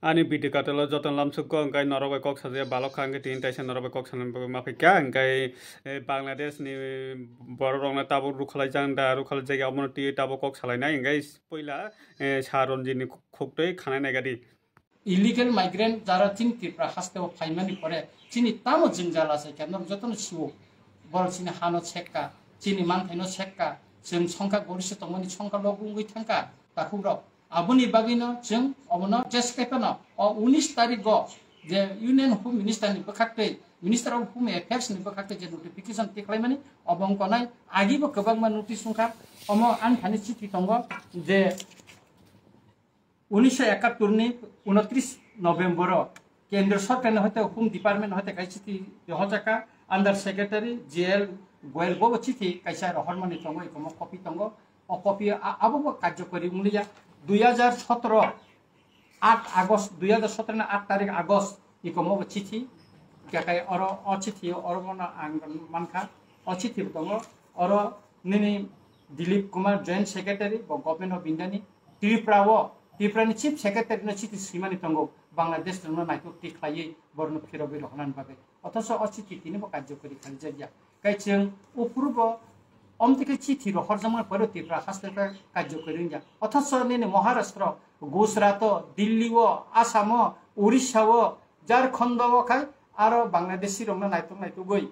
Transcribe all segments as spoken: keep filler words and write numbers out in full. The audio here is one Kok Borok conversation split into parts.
Ani video katalo joto lamsukgo, hwnkhe norok bai kok sajak balok kha, hwnkhe tini taisa norok bai kok sanani bagwi ma phaikha, hwnkhe, eh, Bangladesh ni borok rokno tabuk rukhalai jang da, rukhalai jagya omono twi tabuk kok salainai, hwnkhe puila, eh, Sir Ranjit ni khuktwi khanai naigadi. Illegal migrant jara chini Tripura hasteo phaimani pore chini tamo jwngjal achai khe norok jotono sio. Borok chini hano sekka, chini manthaino sekka, chwng songkha gorisyo tongmani songkha logo wngwi thangkha takhukrok. Aboni bagwino chwng obono jeskai phano o unis tarikgo je Union Home Minister ni bwkhaktwi, Minister of Home Affairs ni bwkhaktwi je notification tikhlaimani, obo wngkha nai agibo kwbangma notice wngkha. Omo ani thani chithi tongo je unisho ekattor ni unotris November o Kendra Sorkar ni hoite Home Department hoite kaisa chithi rohorjakha, Under Secretary J L Goyal bo chithi kaisa rohormani tongo, ikomo copy tongo. O copy a-, abo bo karjokori wngliya. Dui hajar sotoro aat August, dui hajar sotoro ni aat tarik August, ikomo bo chithi. Kakai oro o chithi oro bono ang mankha. O chithi bo tongo. Oro nini Dilip Kumar, Joint Secretary, bo Government of India ni. Tripura o, Tripura ni Chief Secretary no chithi swimani tongo, Bangladesh rokno naitok tikhlaiwi borokno phirogwi rohornani bagwi. Othocho o chithi tini bo karjokori khaijakya. Kai chwng uphurubo omtwi khe chithi rohorjakmani pore Tripura haste khe karjokori wngya. Othocho nini Maharashtra, Gujarat o, Delhi o, Assam o, Orissa o, Jharkhand o khai aro Bangladeshi rokno naitok naitogwi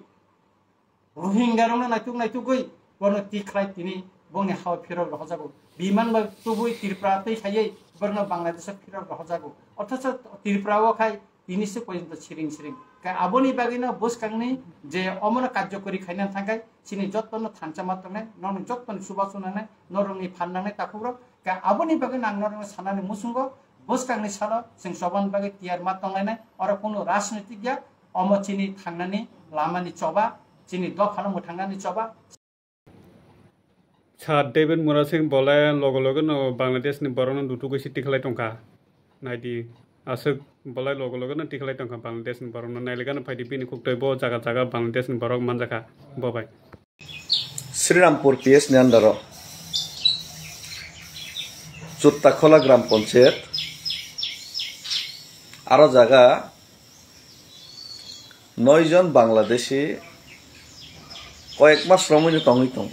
Rohingya rokno naituk naitugwi bono tikhlai tini bongni hao phirok rohorjago. Biman bai tubui Tripura twi khaiwi borno Bangladesh-o phirok rohorjago. Othocho Tripura-o khai tini se porjonto siring siring. Khe aboni bagwino bwskangni je omono karjokori khaina thangkhai chini jottono thansa ma tongnai, norokni jottoni chubachu nangnai, norokni phan nangnai takhukrok. Khe aboni bagwino ang norokno sanani muchungo, bwskangni salo chwng chobani bagwi tiyar ma tonglainai, oro kunu rajnitik ya, omo chini thangnani lamani choba, chini dophano mwthangnani choba. Sir David Murasing bolai logo logo no Bangladesh ni borok no dutu gwi si tikhlai tongkha. Naidi aswk bolai logo logo no tikhlai tongkha Bangladesh ni borok no. Nailikano phaidi bini khuktwi bo jaga jaga Bangladesh ni borok manjakha bo bai. Srirampur P S ni under o Chuttakhola Gram Panchayat, aro jaga noi jon Bangladeshi koyek mas romwi no tongwi tong.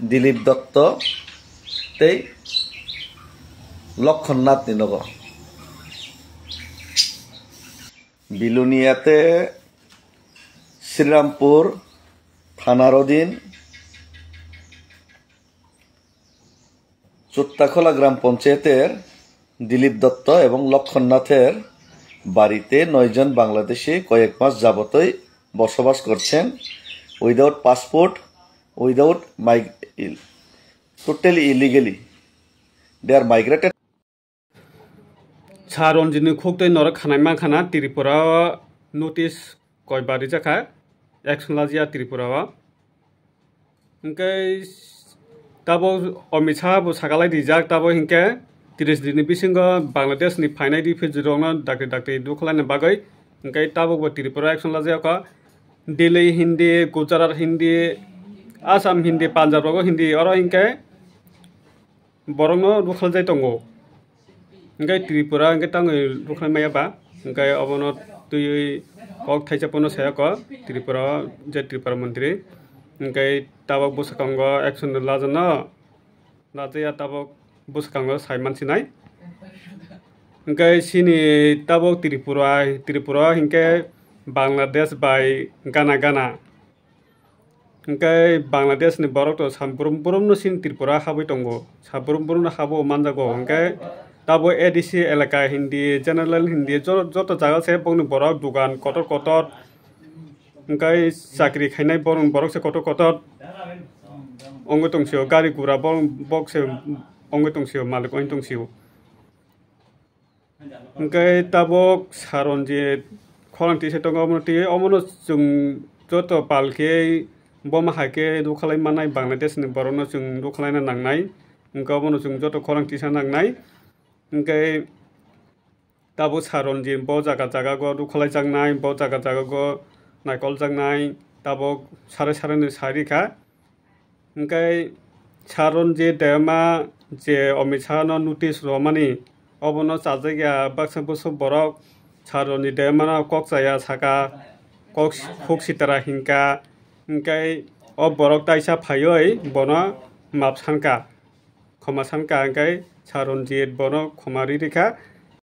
Dilip Dotto tei Lokhon Nath ni nogo. Bilonia te Srirampur thanar odin Chuttakhola Gram Panchayater Dilip Dotto ebong Lokhon Nather barite noi jon Bangladeshi koyek mas jabotoi bosobas korchen without passport, without mig-, ill-, totally illegally. They are migrated. Sir Ranjit ni khuktwi norok khanai mankha na Tripura o notice koi ba rijak kha, action lajia Tripura o. Hwnkhe tabok Amit Shah bo sakalai rijak, tabok hinkhe tris din ni bisingo Bangladesh ni phainai refugee rokno dakti dakti dukhlaina bagwi. Hwnkhe tabok bo Tripura action lajak kha, Delhi Hindi, Gujarat Hindi, Assam Hindi, Punjab rogo Hindi, oro hinkhe borokno rukhlaijai tongo. Hwnkhe Tripura hwnkhe tangwi rukhlai maya ba, hwnkhe obono twiwi kok thaisa phano saya kho Tripura o, je Tripura montri. Hwnkhe tabok bwskango action lajano, lajaya tabok bwskango sai mansinai. Hwnkhe chini tabok Tripura, Tripura hwnkhe Bangladesh bai gana gana. Hwnkhe Bangladesh ni borok to sabrum brum no chini Tripura habwi tongo, sabrum brum no habo manjago. Hwnkhe tabo A D C elaka Hindi, general Hindi, jo-, joto jaga se bongni borok dugan kotor kotor, hwnkhe chakri khainai borok, borok se kotor kotor wngwi tongsio, gari gura borok, bok se wngwi tongsio, malik wngwi tongsio. Hwnkhe tabok Sir Ranjit khorang tisa tongo, omono twi, omono chwng joto pal khe boma hai khe rukhalai mannai, Bangladesh ni borokno chwng rukhalaina nangnai, hwnkhe omono chwng joto khorang tisa nangnai. Hwnkhe tabok Sir Ranjit bo jaga jaga go rukhalai jaknai, bo jaga jaga go naikol jaknai, tabok sarai sarai no sai rikha. Hwnkhe Sir Ranjit Debbarma je Amit Shah no notice romani, Obono chajakya baksa bwswk borok Sir Ranjit Debbarmano kok chaya saka, kok, kok sitara hinka, hwnkhe o borok taisa phaiwi bono map sanka, khoma sanka, hwnkhe Sir Ranjit bono khoma ri rikha.